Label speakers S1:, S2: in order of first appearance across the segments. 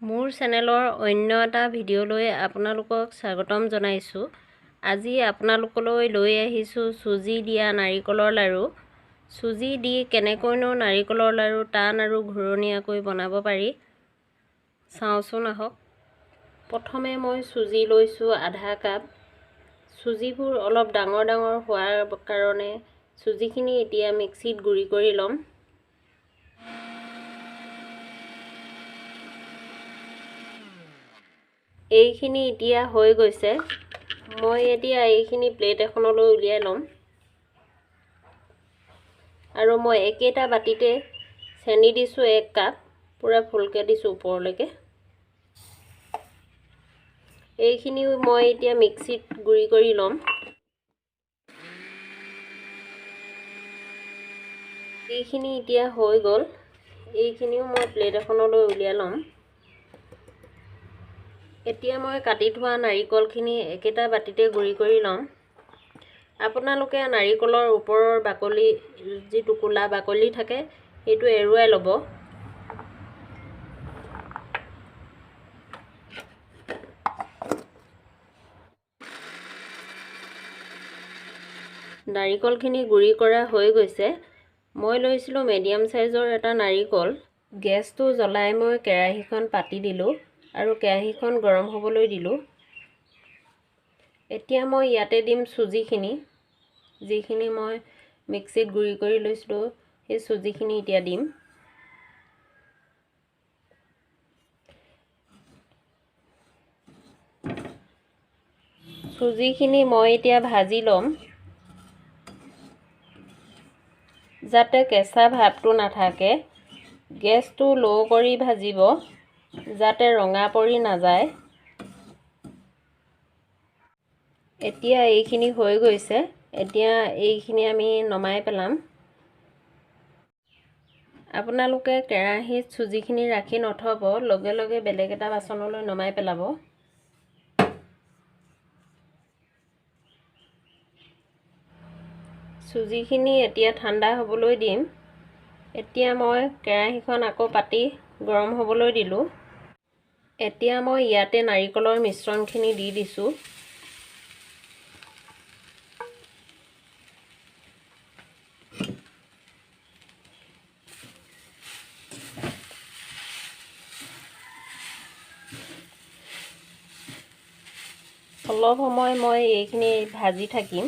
S1: মোৰ চেনেলৰ অন্য এটা ভিডিঅ'লৈ আপোনালোকক স্বাগতম জনাইছোঁ। আজি আপোনালোকলৈ লৈ আহিছোঁ চুজি দিয়া নাৰিকলৰ লাড়ু। চুজি দি কেনেকৈনো নাৰিকলৰ লাড়ু টান আৰু ঘূৰণীয়াকৈ বনাব পাৰি চাওঁচোন আহক। প্ৰথমে মই চুজি লৈছোঁ আধা কাপ। চুজিবোৰ অলপ ডাঙৰ ডাঙৰ হোৱাৰ কাৰণে চুজিখিনি এতিয়া মিক্সিত গুড়ি কৰি ল'ম। এইখিনি এতিয়া হৈ গৈছে। মই এতিয়া এইখিনি প্লেট এখনলৈ উলিয়াই ল'ম আৰু মই একেটা বাতিতে চেনি দিছোঁ 1 কাপ, পূৰা ফুলকৈ দিছোঁ ওপৰলৈকে। এইখিনিও মই এতিয়া মিক্সিত গুড়ি কৰি ল'ম। এইখিনি এতিয়া হৈ গ'ল। এইখিনিও মই প্লেট এখনলৈ উলিয়াই ল'ম। এতিয়া মই কাটি থোৱা নাৰিকলখিনি একেটা বাতিতে গুড়ি কৰি ল'ম। আপোনালোকে নাৰিকলৰ ওপৰৰ বাকলি, যিটো ক'লা বাকলি থাকে, সেইটো এৰুৱাই ল'ব। নাৰিকলখিনি গুড়ি কৰা হৈ গৈছে। মই লৈছিলোঁ মিডিয়াম চাইজৰ এটা নাৰিকল। গেছটো জ্বলাই মই কেৰাহীখন পাতি দিলোঁ আৰু কেৰাহীখন গৰম হ'বলৈ দিলোঁ। এতিয়া মই ইয়াতে দিম চুজিখিনি, যিখিনি মই মিক্সিত গুড়ি কৰি লৈছিলোঁ সেই চুজিখিনি এতিয়া দিম। চুজিখিনি মই এতিয়া ভাজি ল'ম, যাতে কেঁচা ভাৱটো নাথাকে। গেছটো ল' কৰি ভাজিব, যাতে ৰঙা পৰি নাযায়। এতিয়া এইখিনি হৈ গৈছে। এতিয়া এইখিনি আমি নমাই পেলাম। আপোনালোকে কেৰাহীত চুজিখিনি ৰাখি নথ'ব, লগে লগে বেলেগ এটা বাচনলৈ নমাই পেলাব। চুজিখিনি এতিয়া ঠাণ্ডা হ'বলৈ দিম। এতিয়া মই কেৰাহীখন আকৌ পাতি গৰম হ'বলৈ দিলোঁ। এতিয়া মই ইয়াতে নাৰিকলৰ মিশ্ৰণখিনি দি দিছোঁ। অলপ সময় মই এইখিনি ভাজি থাকিম।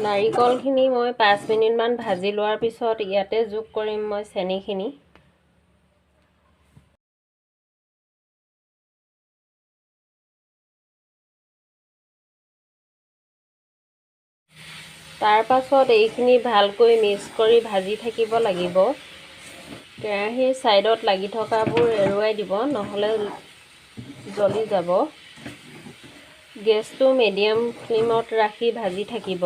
S1: নাৰিকলখিনি মই 5 মিনিটমান ভাজি লোৱাৰ পিছত ইয়াতে যোগ কৰিম মই চেনিখিনি। তাৰ পাছত এইখিনি ভালকৈ মিক্স কৰি ভাজি থাকিব লাগিব। কেৰাহীৰ ছাইডত লাগি থকাবোৰ এৰুৱাই দিব, নহ'লে জ্বলি যাব। গেছটো মিডিয়াম ফ্লেমত ৰাখি ভাজি থাকিব।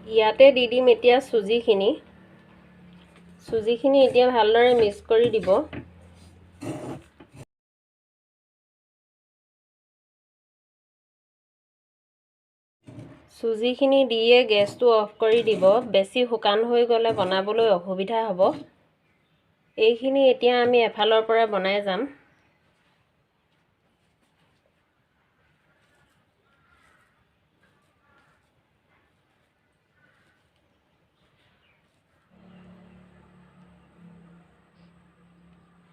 S1: ইয়াতে দি দিম এতিয়া চুজিখিনি। চুজিখিনি এতিয়া ভালদৰে মিক্স কৰি দিব। চুজিখিনি দিয়ে গেছটো অফ কৰি দিব। বেছি শুকান হৈ গ'লে বনাবলৈ অসুবিধা হ'ব। এইখিনি এতিয়া আমি এফালৰ পৰা বনাই যাম।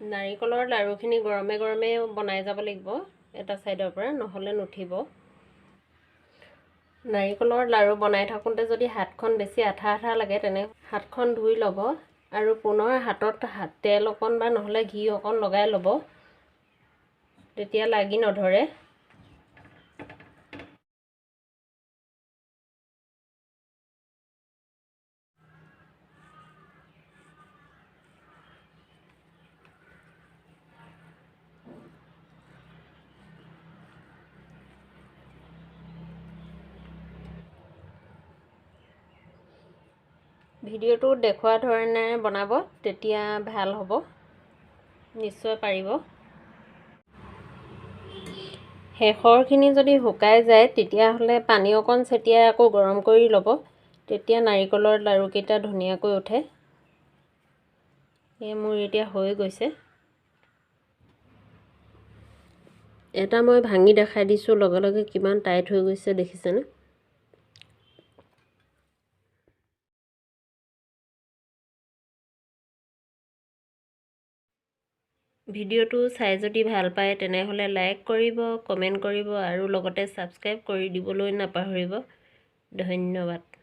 S1: নাৰিকলৰ লাড়ুখিনি গৰমে গৰমে বনাই যাব লাগিব এটা ছাইডৰ পৰা, নহ'লে নুঠিব। নাৰিকলৰ লাড়ু বনাই থাকোঁতে যদি হাতখন বেছি আঠা আঠা লাগে, তেনে হাতখন ধুই ল'ব আৰু পুনৰ হাতত তেল অকণ বা নহ'লে ঘি অকণ লগাই ল'ব, তেতিয়া লাগি নধৰে। ভিডিঅ'টো দেখুওৱা ধৰণেৰে বনাব, তেতিয়া ভাল হ'ব, নিশ্চয় পাৰিব। শেষৰখিনি যদি শুকাই যায় তেতিয়াহ'লে পানী অকণ ছটিয়াই আকৌ গৰম কৰি ল'ব, তেতিয়া নাৰিকলৰ লাড়ুকেইটা ধুনীয়াকৈ উঠে। এই মোৰ এতিয়া হৈ গৈছে। এটা মই ভাঙি দেখাই দিছোঁ, লগে লগে কিমান টাইট হৈ গৈছে দেখিছেনে? ভিডিঅ'টো চাই যদি ভাল পায় তেনেহ'লে লাইক কৰিব, কমেণ্ট কৰিব আৰু লগতে ছাবস্ক্ৰাইব কৰি দিবলৈ নাপাহৰিব। ধন্যবাদ।